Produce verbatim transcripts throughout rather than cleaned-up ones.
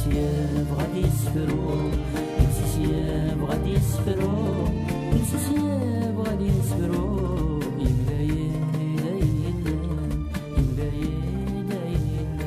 Yebɣa ad yessefru, yebɣa ad yessefru, yebɣa ad yessefru, yemla-yi-d ayen yellan, yemla-yi-d ayen yellan.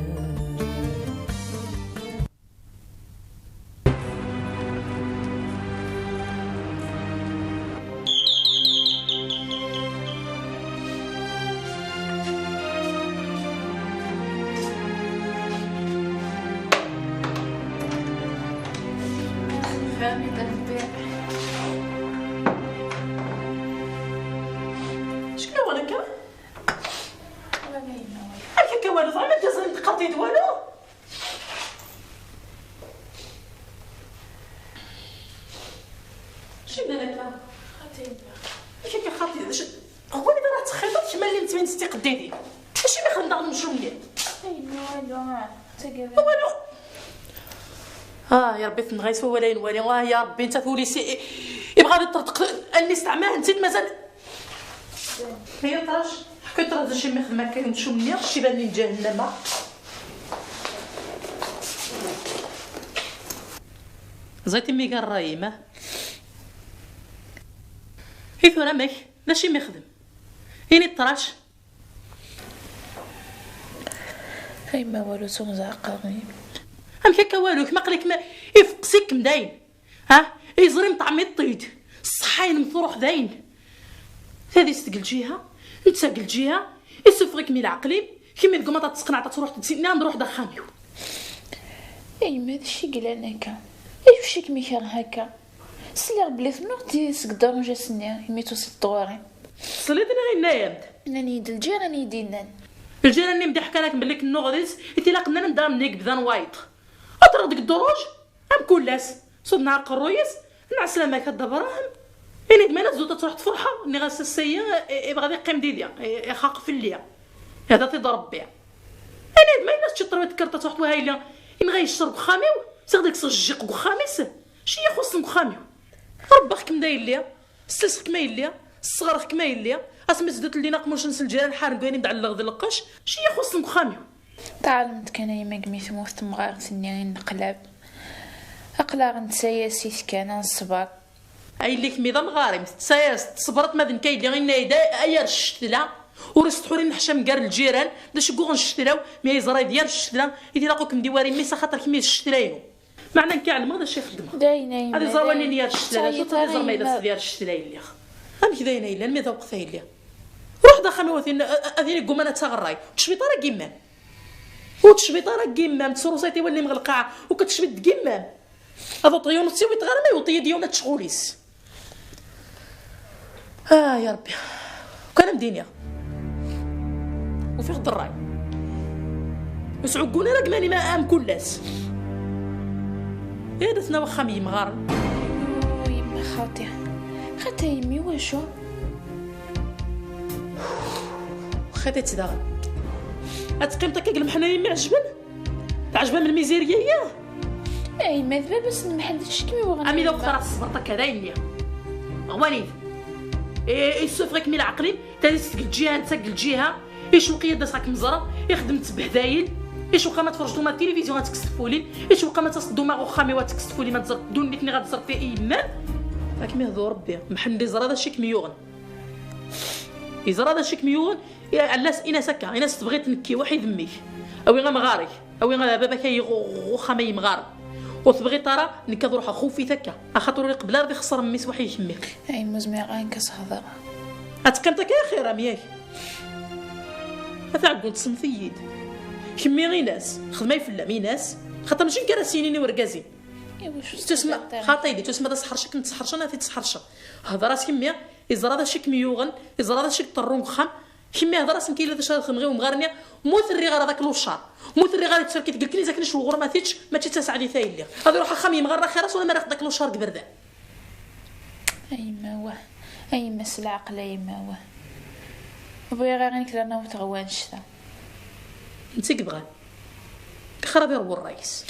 Fehmit a Rebbi. Acku ɣer akka? Wala yemma, wala. Amek akka walu? Tɣimeḍ-d aẓri n tqaṭit walu? Acu i d akka? Xaṭi. Acu akka xaṭi? D acu? Wali d ara tettxiḍ kemm alli n twayen s tiqeddidin. Acu mi xedmeɣ lemcum-nni? Ay, walu, ah, d tagara. Walu. Ah, ya Rebbi, tenɣa-yi s wawal ayen wali. Ah, ya Rebbi, netta tuli si, i-, ibɣa ad iṭṭerḍeq allen-is teɛma, netta mazal. Ay, ṭrac, ḥku ṭrac d acu mi xedmeɣ akka lemcum-nni, ccibani n ǧahennama. Ẓayt imi gar ṛṛay-im, ah? I tura amek? D acu i mi xdem? Ini-d ṭrac. Ay ma walu, tumzeɛ qqaren-iyi. Amek akka walu? Kemm aql-ikem ifeqqes-ikem dayen. Ha? Iẓri mṭɛem iṭṭid. Ṣṣeḥḥa-inem truḥ dayen. Tadist deg lǧiha, netta deg lǧiha, isuffeɣ-ikem i leɛqel-im, kemm i deg umaṭ ad tesseqneɛt ad truḥ d-, nniɣ-am-d ruḥ d axxam-iw. A yemma, d acu i yellan akka? Acu i kem-ikerh akka? Sliɣ belli tennuɣ-d yid-s deg ddruj ass-nni, imi tusiḍ-d ɣur-i. Tesliḍ neɣ yenna-yam-d? Nnan-iyi-d lǧiran i yi-d-yennan. Lǧiran-nni m-d-iḥkan akken belli k-nnuɣ deg-s, i t-ilaqen nnan-am-d am-nnig bdan wayeṭ. Ad truḥ deg ddruj? Am kul ass, sudneɣ aqerruy-is, nɛeslama-k a Dda Brahem. Ini-d ma yella tzut ad truḥ tferḥeḍ, nniɣ-as ass-ayi, i-, ibɣa ad iqqim didi, i-, ixaq fell-i. Ihda-t-id Rebbi. Ini-d ma yella teččiḍ terwiḍ tekkreḍ ad truḥ twahayli, inɣa yeccer deg uxxam-iw, siɣ deg-s jjiq deg uxxam-is, acu i yi-xuṣṣen deg uxxam-iw? Rebbaɣ-kem d ayelli, sselseɣ-kem a yelli, sseɣreɣ-kem a yelli, asmi tedduḍ lli aqmuc-nsen lǧiran ḥaren deg wayen i d-ɛelleɣ d lqecc, acu i yi-xuṣṣen deg uxxam-iw? Tɛelmeḍ kan a yemma, deg mi temmut temɣart-nni i neqlab. Aql-aɣ nettsayas-it kan, ad neṣber. A yelli kemm d amɣar-im, tettsayas, tṣebreḍ, ma d nekk a yelli, inna-yi-d ay, ay ar ccetla, ur isetḥu ur inneḥcam gar lǧiran, d acu i yuɣen ccetla-w, mi ay yeẓra d yar ccetla, i t-ilaq ad kem-d-iwari mmi-s, axaṭer kemm i d ccetla-inu. Meɛna nekk ɛelmeɣ d acu i xeddmeɣ. Dayen a yemma, ad iẓer wallen yar ccetla, ur teẓriḍ ma yella yar ccetla i lliɣ. Amek dayen a yelli, almi d aweqt a yelli? Ruḥ d axxam-iw, a tin, a, a, a tin igguman ad taɣ rray. Ur tecbiṭ ara deg yemma-m. Ur tecbiṭ ara deg yemma-m, tesrusayeḍ i wallen-im ɣer lqaɛa, ur k-tecbiṭ deg yemma-m. Ad uṭeɣ yiwen ur tt-iwiṭ ara, ma yewweḍ-iyi-d yiwen ad tecɣul-is. Ah, ya Rebbi. Kan am d-iniɣ. Ufiɣ-d ṛṛay. Ur sɛuggun ara gmani ma am kul ass. Ihi ad tnaw axxam yemɣaren. Yemma xaṭi. Xaṭi yemmi wacu? Xaṭi-tt daɣen. Ad teqqimeḍ akka deg lemḥna yemmi ɛejben? Teɛjeb-am lmizirya-ya? A yemma, d baba-s n Mḥend, d acu i kem-yuɣen a yemma? Ami d aweqt ara tṣebreḍ akka, d ayen-nni. Ɣwanit. I, issufeɣ-ikem i leɛqel-im, tadist deg lǧiha, netta deg lǧiha, icewweq-iyi ad d-aseɣ ad kem-ẓreɣ, ixdem ttbehdayen, icewweq-am ad tferjeḍ uma tilivizyu ad tekkes tfulin, icewweq-am ad taseḍ d uma ɣer uxxam-iw ad tekkes tfulin, ad tẓer ddunit-nni ad tẓer i yemma-m. Ad kem-ihdu Rebbi, Mḥend iẓra d acu i kem-yuɣen. Iẓra d acu i kem-yuɣen, Ɛellas, in-as akka, in-as tebɣiḍ nekki, waḥid mmi-k. Awi amɣar-ik, awi a baba-k ay ɣ-, ɣ-, uxxam ay imɣaren. Ur tebɣiḍ ara, nekk ad ruḥeɣ xufit akka. Axaṭer ur iqebbel ara ad ixṣer mmi-s waḥid kemmi. Ay, ur zmireɣ ara nekk ad s-hedreɣ. Ad teqqimeḍ akka axir, am yak. A taɛeggunt, ssemt-iyi-d. Kemmi in-as, xdem ay fell-am, in-as. Xaṭer mačči nekk ara s-yinin i urgaz-im. Iwacu tesxedmeḍ ara? Xaṭi, di tusma d aseḥrec akken tesḥerceḍ, ad t-id-sḥerceḍ. Hder-as kemmi, iẓra d acu i kem-yuɣen, iẓra d acu i yeṭṭerrun deg uxxam. Kemmi hder-as nekk yella d acu ara xedmeɣ i umɣar-nni, mu t-rriɣ ara d aklucar, mu t-rriɣ ara d tarkit deg lekniz akken icewwel ɣur-m ad t-ičč, mačči d taseɛdit ay lliɣ. Ad iruḥ axxam yemɣar axir-as wala ma rriɣ-t d aklucar deg iberdan. A yemma wah, a yemma s leɛqel, a yemma wah. Bɣiɣ ara nekk d anaweḍ ɣer wannect-a. Netta i yebɣan. Xraḍ iṛewwu ṛṛay-is.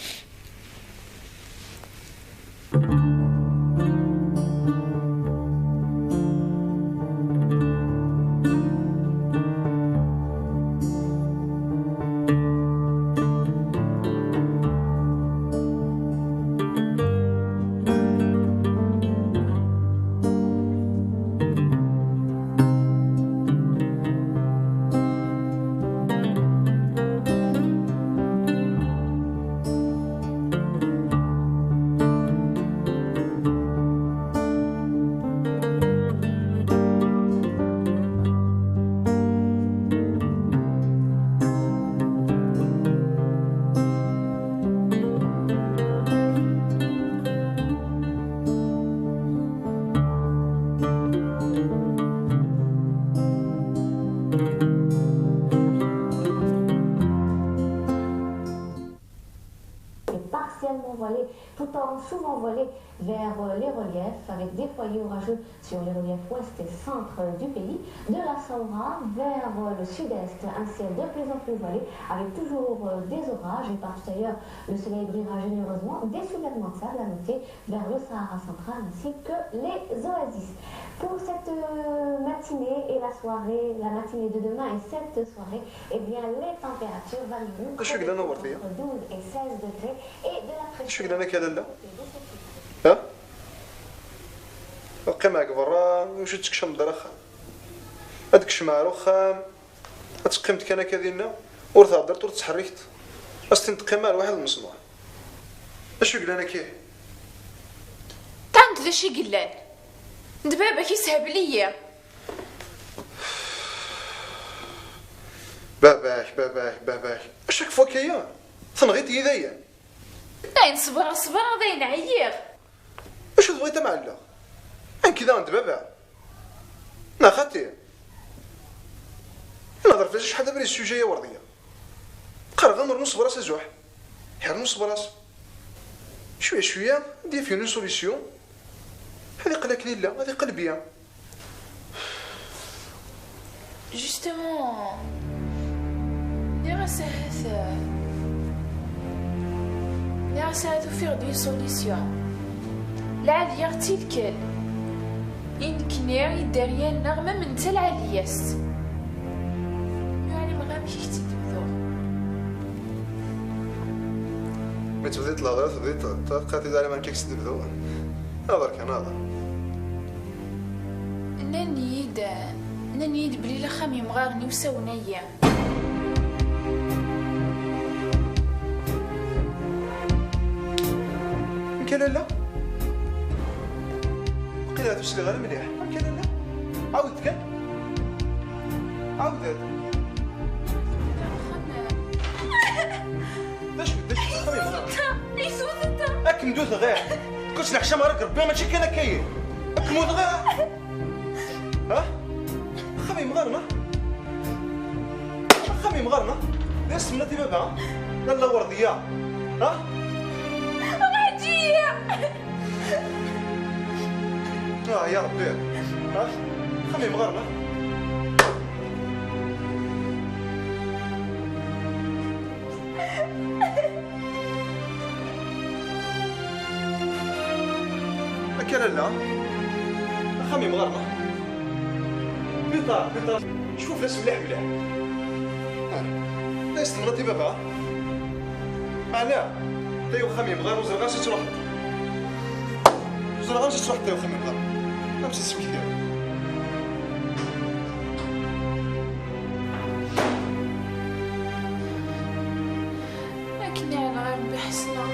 Voilé, tout en souvent voilé vers, euh, les reliefs, avec des foyers orageux sur les reliefs ouest et centre du pays, de la Samra vers, euh, le sud-est, un ciel de plus en plus voilé, avec toujours, euh, des orages, et partout ailleurs, le soleil brillera généreusement, des soulèvements de sable à noter vers le Sahara central ainsi que les oasis. Pour cette, euh, matinée et la soirée, la matinée de demain et cette soirée, eh bien, les températures varieront entre douze et seize degrés et de la fraîcheur. Acu yellan akka, lalla? Ha? Qqim deg berra, ur tettekcem-d ara axxam. Ad tkecmem ar uxxam, ad teqqimeḍ kan akka dinna, ur theddreḍ, ur tettḥerrikeḍ. Ad s-tin teqqim ar waḥed n ṣṣbeḥ. Acu yellan akka? Tant d acu i yellan? D baba-k yeshebl-iyi. Baba-k, baba-k, baba-k. Acu akka akka? Tenɣiḍ-iyi dayen. Dayen ṣebreɣ, ṣebreɣ, dayen ɛyiɣ. Acu tebɣiḍ a m-ɛelleɣ? Anki daɣen d baba? Neɣ xaṭi? Nehḍer fell-as acḥal d abrid sujet-a werḍiya. Qqareɣ-am rnu ṣber-as azuḥ. Rnu ṣber-as. Cwiya cwiya, ad d-yaf yiwen une solution. Ad iqqel akken yella, ad iqqel bien. Justement, nniɣ-as ahat, nniɣ-as ahat ufiɣ-d une solution. Lɛali-yaɣ d tilkel. I nekkni, i dderya-nneɣ, ma netta lɛali-yas. Ur ɛlimeɣ amek i k-tt-id-bduɣ. Mi tebdiḍ lehḍra, tebdiḍ taqatit ara amek i k-tt-id-bduɣ. Aḍer kan, aḍer. Nnan-iyi-d, nnan-iyi-d belli laxxam yemɣaren i usawen-ayi. Amek a lalla? Waqila ur sliɣ ara mliḥ. Amek a lalla? Ɛawed kan. Ɛawed-d. D acu, d acu? Axxam yemɣar. Akken d-uteɣ, eh. Kečč neḥcam ɣer-k Rebbi, mačči kan akka-yi. Ad kem-uteɣ, eh. Ha? Axxam yemɣaren, ha? Axxam yemɣaren, ha? D asemmiḍ i baba, ha? Lalla werdiya, ha? Ṛeḥǧ-iyi! Ah, ya Rebbi, ha? Axxam yemɣaren, ha? Akka lalla, axxam yemɣaren. Biṭar, biṭar. Cfu fell-as mliḥ, mliḥ. Ah, la yestemlaṭ i baba. Meɛna, tay uxxam yemɣar, ur ẓriɣ ansi ttruḥeḍ. Ur ẓriɣ ansi ttruḥeḍ tay uxxam yemɣar. Am s-smektiɣ. Akken iɛelleɣ Rebbi ḥesneɣ.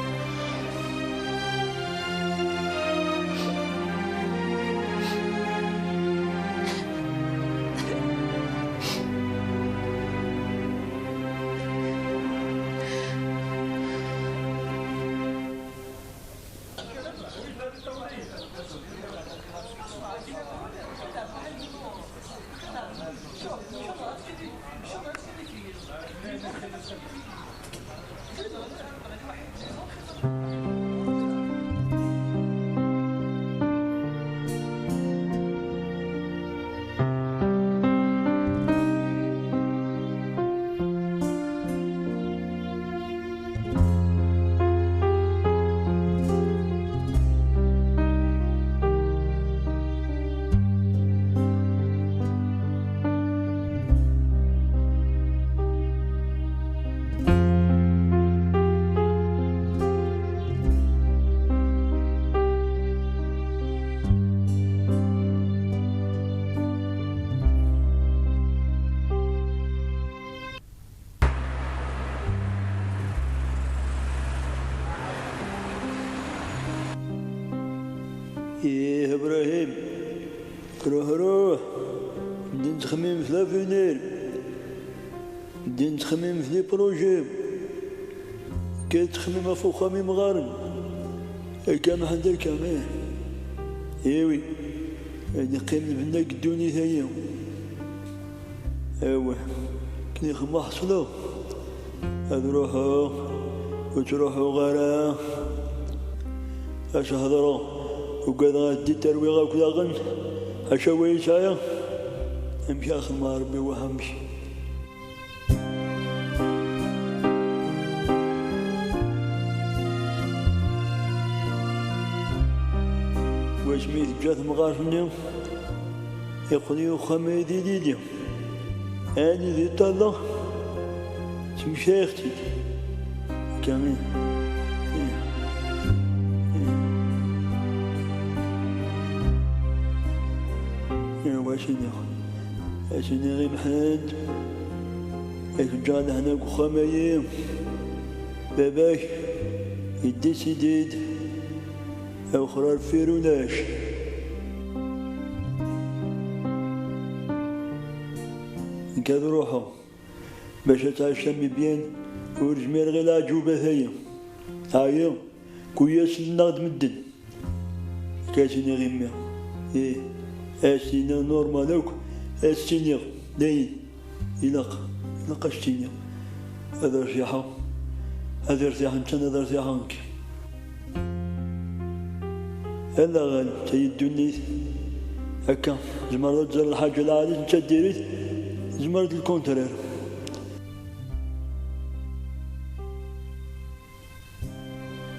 Ih, Ibrahim, ruḥ, ruḥ. Medden ttxemmimen f l'avenir. Medden ttxemmimen f les projets. Kra ttxemmim ɣef uxxam imɣaren. Akka Mḥend, akka, ih. Iwi, ad neqqim nbenna deg ddunit-agi. Awah, akken i xemmeɣ ḥeṣleɣ. Ad ruḥeɣ, ur ttruḥuɣ ara. Acu hedreɣ, ugadeɣ ad d-terwiɣ akk daɣen, acu awal yesɛa? Amek ara xedmeɣ Rebbi waḥemc? Wasmi teǧǧa temɣart-nni, yeqqel i uxxam-agi d ilili. Ɛni di ṭṭala, ttmektayeɣ-tt-id. Akka i, i, i, i, wa s-iniɣ, a s-iniɣ i Mḥend, ad k-ǧǧeɣ lehna deg uxxam-agi. Baba-k yeddi-tt-id, awexrar fir ulac. Nekk ad ruḥeɣ. Bac ad tɛic am ibyan, ur zmireɣ i leɛǧubat-agi. Teɛyiḍ, kul ass nneɣ-d medden. Akka ad s-iniɣ i mmi. Ih, ad s-iniɣ normal akk, ad s-iniɣ dayen. Ilaq, ilaq ad s-iniɣ. Ad rtiḥeɣ, ad rtiḥeɣ netta, ad rtiḥeɣ nekk. Ala ɣal, tayi ddunit. Akka, tzemreḍ ad tẓer lḥaǧa lɛali, netta diri-t, tzemreḍ lkuntrir.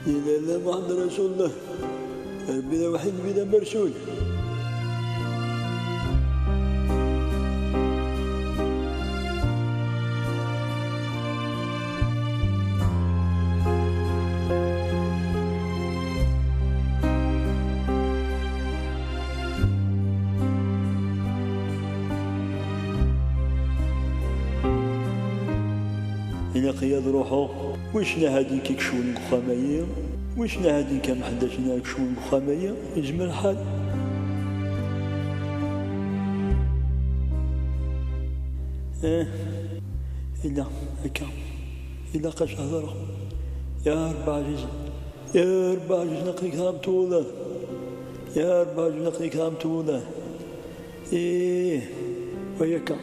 Ila illa Muḥemmed Rasulullah. Rebbi d awḥid, Rebbi d amersul. Ilaq-iyi ad ruḥeɣ. Wissen ahat d nekk i icewwlen deg uxxam-agi? Wissen ahat d nekk a Mḥend, ass-nni i icewwlen deg uxxam-agi? Yezmer lḥal. Ih, illa akka. Ilaq ad s-hedreɣ. Ya Rebbi ɛzizen. Ya Rebbi ɛzizen, aql-ik tɛemmeḍ wula. Ya Rebbi ɛzizen, aql-ik tɛemmeḍ wula. Ih, wa akka.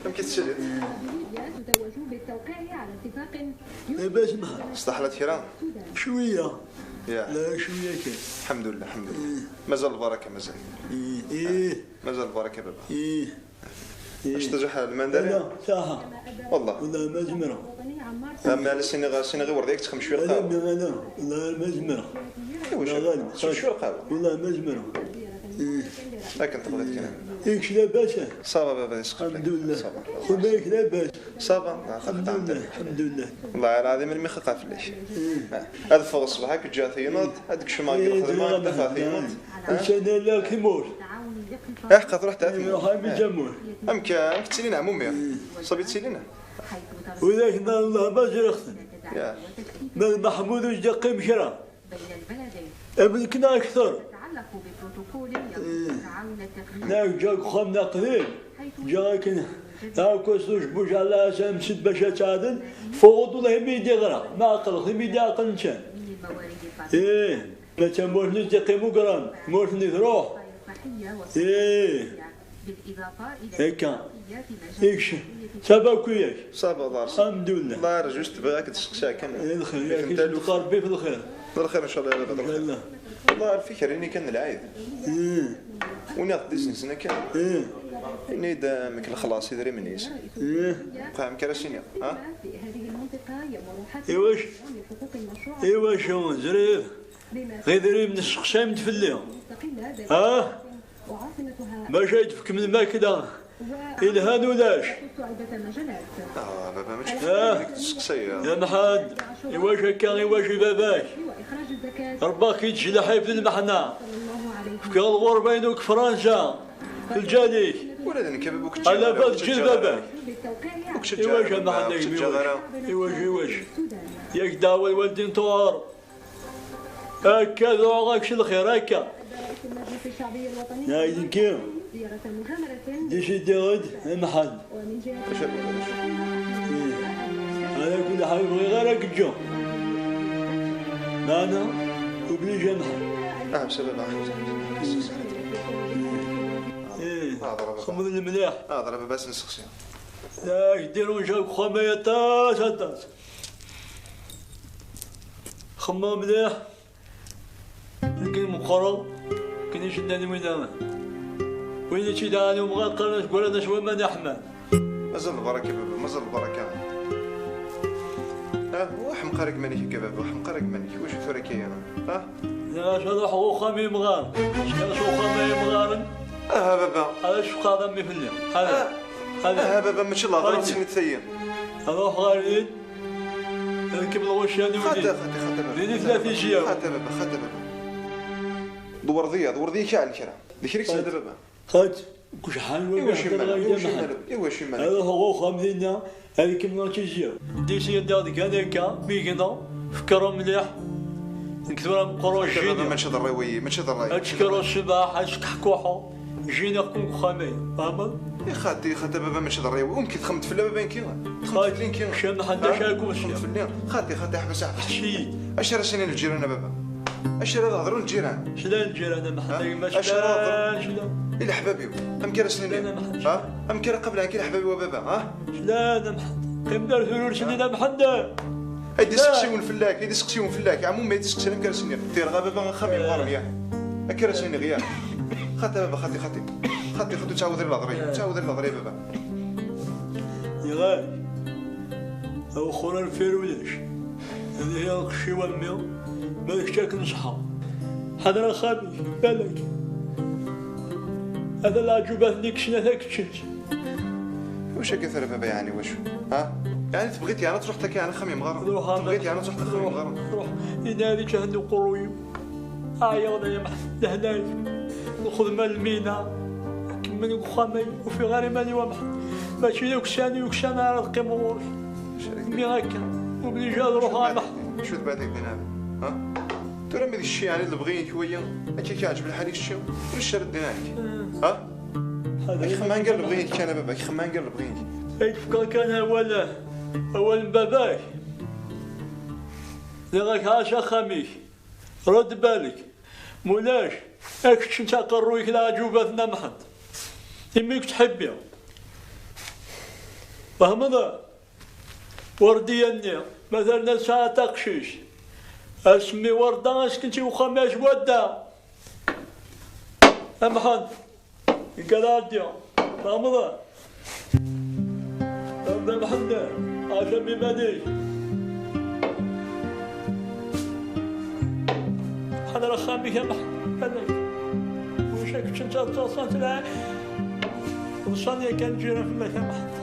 Amek i tettiliḍ? Labas, ma. Testaḥlaḍ kra? Cwiya. Ya. La, cwiya kan. Alḥemdulillah, alḥemdulillah. Mazal lbaraka, mazal. Mazal lbaraka, baba. Acu tazuḥ lmandari? لا، ساعة. والله. والله ما زمرة. أما على سيني غا، سيني غي ورديك تخم شوية لا، لا، قهوة. لا، لا، والله ما زمرة. إيوا لا، شوية، غالب. شوية، شوية قهوة. والله ما زمرة. إيه. لكن تقدر تكلم. إيش لاباس؟ صافا بابا، يسخف لك. الحمد لله. صافا. خذ بالك لاباس. صافا، لا، خاف الحمد لله، تعمل. الحمد لله. والله العظيم المي خاف ليش. إيه. ها. هذا فوق الصباح كي جات ينوض، هذيك شو ما إيه، قال خدمة، دابا دابا ينوض. ها؟ السنة لا كيموت. احقا تروح تعرف. إيه، هاي بجمول. أمك، أمك تسيلينا عمومي. إيه. صافي تسيلينا. وإذا كنا الله ما زرخت. يا. ما محمود وش دقي مشرا. أملكنا أكثر. إيه. لا، جاك خمنا قليل. جاك لا كوسوش بوج على أسام سد باش أتعادل. فوض الله يميدي غرا. ما أقل، يميدي أقل نشان. إيه. Maca murten i s-d-iqqim ugram, murten i truḥ. Ih. Akka. Ikc. Saba akk-yak. Saba, Allah. Alḥemdulillah. Allah, juste bɣiɣ ad k-d-sseqsaɣ kan. Eh, lxir, yak isent Rebbi f lxir. D lxir, incallah, ya baba, d lxir. Incallah. Allah, arfik, rrini kan lɛid. Ih. Uniɣ-d isensen akka. Ih. Ini-d, eh, amek lexlaṣ idrimen-is. Ih. Bqa amek ara s-iniɣ, ha? Iwac? Iwacu, zrif. Ɣider-im nesseqsam-d fell-i. Ah? Maca i d-tefkem lmakla, Ilhan ulac. Ah, baba, mačči kečč Ah. Ad k-d-sseqsayeɣ. Ya Mḥend, iwacu akka, iwacu i baba-k? Rebbaɣ-k-id lḥif d lmeḥna. Fkiɣ lɣurba-inu deg Fransa, f lǧal-ik. Ula d nekk, a baba, ur k-ǧǧiɣ Ala ara, ur k-ǧǧiɣ ara. Ur k-ǧǧiɣ ara, baba, ur k-ḥend, ur k-ǧǧiɣ ara. Iwacu, iwacu? Yak dɛwa lwaldin tuɣer. Akka d uɣak s lxir, akka. Ay, nekki. Décidé-d, a Mḥend. Ala kulli ḥal, bɣiɣ ara k-ǧǧeɣ. Meɛna, obligé a Mḥend. Ah, baba. Ih, xemmem mliḥ. Ah, baba, ad nseqsi. La k-dérangeɣ deg uxxam-a aṭas, aṭas. Xemmem mliḥ. Akken meqqreɣ, akken icennan wina. Win i tt-idɛan umɣar, qqaren-as Gwaran-as waman iḥman. Mazal lbaraka, baba, mazal lbaraka. Ah, ur ḥemq ara gma-k akka, baba, ur ḥemq ara gma-k. Wacu tura akka-ya? Ah? Nniɣ-as ad ruḥeɣ uxxam imɣaren. Sliɣ s uxxam imɣaren. Aha, baba. Ad as-fqeɣ d ammi fell-i. Hada. Ah. Hada. Aha, baba, mačči d lehḍra. Hada. Ad ruḥeɣ ɣer din. Ad kemmleɣ uccan-iw. Xaṭi, xaṭi, xaṭi, baba. Din i tella tizya. Xaṭi, baba, xaṭi, baba. Dewreḍ-iyi, dewreḍ-iyi kan kra. D kra i yesɛan, baba. Xaṭi, deg ucḥal n waggur ḥeḍreɣ-ak-d a Mḥend. Iwacu iman-ik? Ad ruḥeɣ uxxam dinna, ad kemmleɣ tizya. Disi anda deg kan akka, mi gneɣ, fkiɣ mliḥ. Nekk tura meqqreɣ jjini. Xaṭi, baba, mačči d ṛṛay wayi, mačči d ṛṛay. Ad tekkreḍ ṣṣbeḥ, ad tkeḥkuḥeḍ. Jjini kum uxxam-agi, tfehmeḍ? I xaṭi, xaṭi, baba, mačči d ṛṛay wayi. Amek i txemmem fell-a baba-nki? Xaṭi, Camaḥ, anda cakku fell-i. Xaṭi, xaṭi, ḥbes, ḥbes. Ḥbes-iyi. Acu ara s-inin lǧiran a baba? Acu ara d-hedren lǧiran? Clan lǧiran a Mḥend, ma clan, clan. I leḥbab-iw, amek ara s-nini? Ha? Amek ara qablen akka leḥbab-iw a baba, ha? Clan a Mḥend, qqim-d ar tura ur s-nnin a Mḥend. Ay d-iseqsiwen fell-ak, ay d-iseqsiwen fell-ak, ɛmumi ay d-iseqsiwen amek ara s-nniɣ. Tirɣa a baba axxam yemɣaren ya. Amek ara s-nniɣ ya? Xaṭi a baba, xaṭi, xaṭi. Xaṭi, xaṭi, ur ttɛawad ara lehḍra-yi, ur ttɛawad ara lehḍra-yi a baba. Iɣal, awexxur anfir ulac. Ad ihi lqecc-iw a mmi, ma d kečč ad k-neṣḥeɣ. Ḥader axxam-ik, balak. Ata leɛǧubat-nni kksen ata keččent. Wacu akka tura baba, yeɛni wacu? Ha? Yeɛni tebɣiḍ yeɛni ad truḥeḍ akka yeɛni axxam yemɣaren? Ruḥ, tebɣiḍ yeɛni ad truḥeḍ axxam yemɣaren? Ruḥ, inna-yi ǧahen uqerruy-iw. Ɛyiɣ d aya, Mḥend, lehnayek, lxedma, lmina, kemmel deg uxxam-agi, ur ufiɣ ara iman-iw a Mḥend. Mačči d akessar, d akessar ara ad qqimeɣ ɣur-k. Mi akka, obligé ad ruḥeɣ a Mḥend. Acu tebɛed deg dinna? Ha? Tura mi d kečči, yeɛni lebɣi-inek waya, akka k-iɛǧeb lḥal i kečči, ulac ara ddin ɛik. Ha? Ad k-xemman gar lebɣi-inek kan a baba, ad k-xemman gar lebɣi-inek. Ad k-fkeɣ kan awal, awal n baba-k. Nniɣ-ak ɛac axxam-ik. Redd balek, mulac, ad keččent aqerruy-ik leɛǧubat n a Mḥend. Imi k-ttḥibbi. Fehmeḍ? Werdiya-nni, ma terna tesɛa taqcict, asemmi Werda, askent i uxxam-is wadda. A Mḥend. Ikker ɛeddi, tfehmeḍ? Tfehmeḍ a Mḥend, ɛac am iman-ik. Ḥader axxam-ik a Mḥend, ḥader. Ulac ad keččent ad ttaḍsant lɛali. Ḍsan yakan lǧiran fell-ak a Mḥend.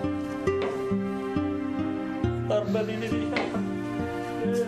Ṛebbi ad yili deg-k a Mḥend. Ih.